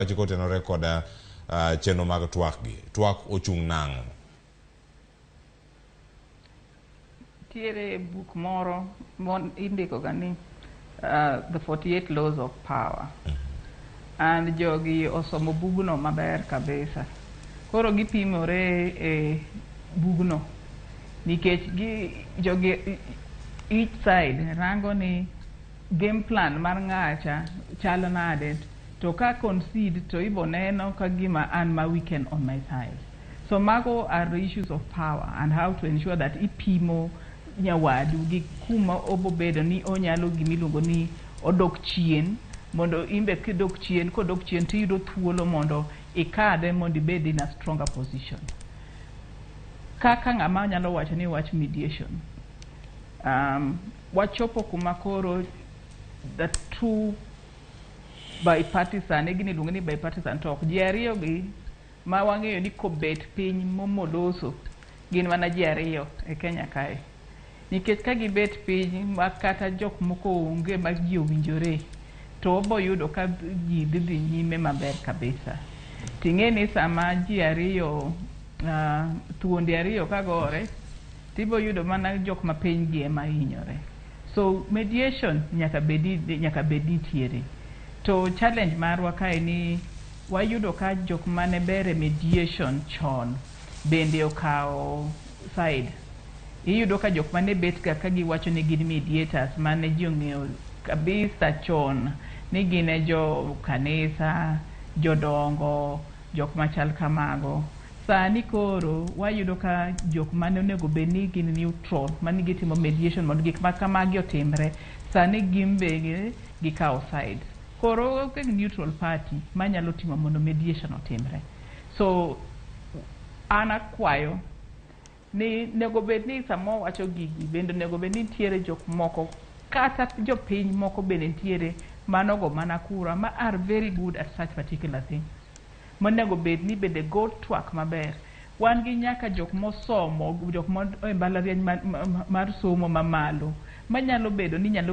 Wach kotenore kod chenro mag twak gi. Twak ochung' nang'o? Nitiere buk moro indiko ga ni The 48 Laws of Power. And jogi osomo bugno maber kabisa. Koro gipimore e bugno nikech gi jogi each side rango ni game plan mar ng'acha chal nade, to ka concede to ibo neno ka gima an ma weaken on my side. So mago are the issues of power and how to ensure that ipimo nyawadu gi kuma obobedo ni onyalo gimiluongo ni odok chien, mondo imbe kidok chien, kodok chien tiyudo thuolo mondo ikadhe mondo ibed in a stronger position. Kaka ng'ama nyalo wacho ni wach mediation, wachopo kuma koro the two bipartisan, gini iluongo ni bipartisan talk, ji ariyo gi ma wang'eyo ni kobet piny momoloso gin mana ji ariyo e Kenya kae, nikech ka gibet piny ma kata jok moko onge ma ji owinjore, to wabo yudo ka ji dhi dhi nyime maber kabisa. Ting'e ni sama ji ariyo, thuondi ariyo ka gore, tibo yudo mana jok ma piny gi ema hinyore. So mediation nyaka bed nitiere. To challenge marwa kae ni wayudo ka jok mane ber e mediation chon bende okawo side. Iyudo ka jok mane bet ga ka giwacho ni gin mediators mane ji ong'eyo kabisa chon ni gin e jo kanisa, jodongo, jok machal kamago. Sani koro wayudo ka jok mane onego bed ni gin neutral mane gitimo mediation mondo gik ma kamagi otimre, sani gin be gikawo sides. Koro onge neutral party manyalo timo mondo mediation otimre. So an akwayo ni nego bed ni sama wawacho gigi bende onego bed ni nitiere jok moko kata jopiny moko bende nitiere manogo mana kura ma are very good at such particular things, monego bed ni bende go twak maber. Wan gi nyaka jok mosomo, jok mo e mbalariany mar somo mamalo manyalo bedo ni nyalo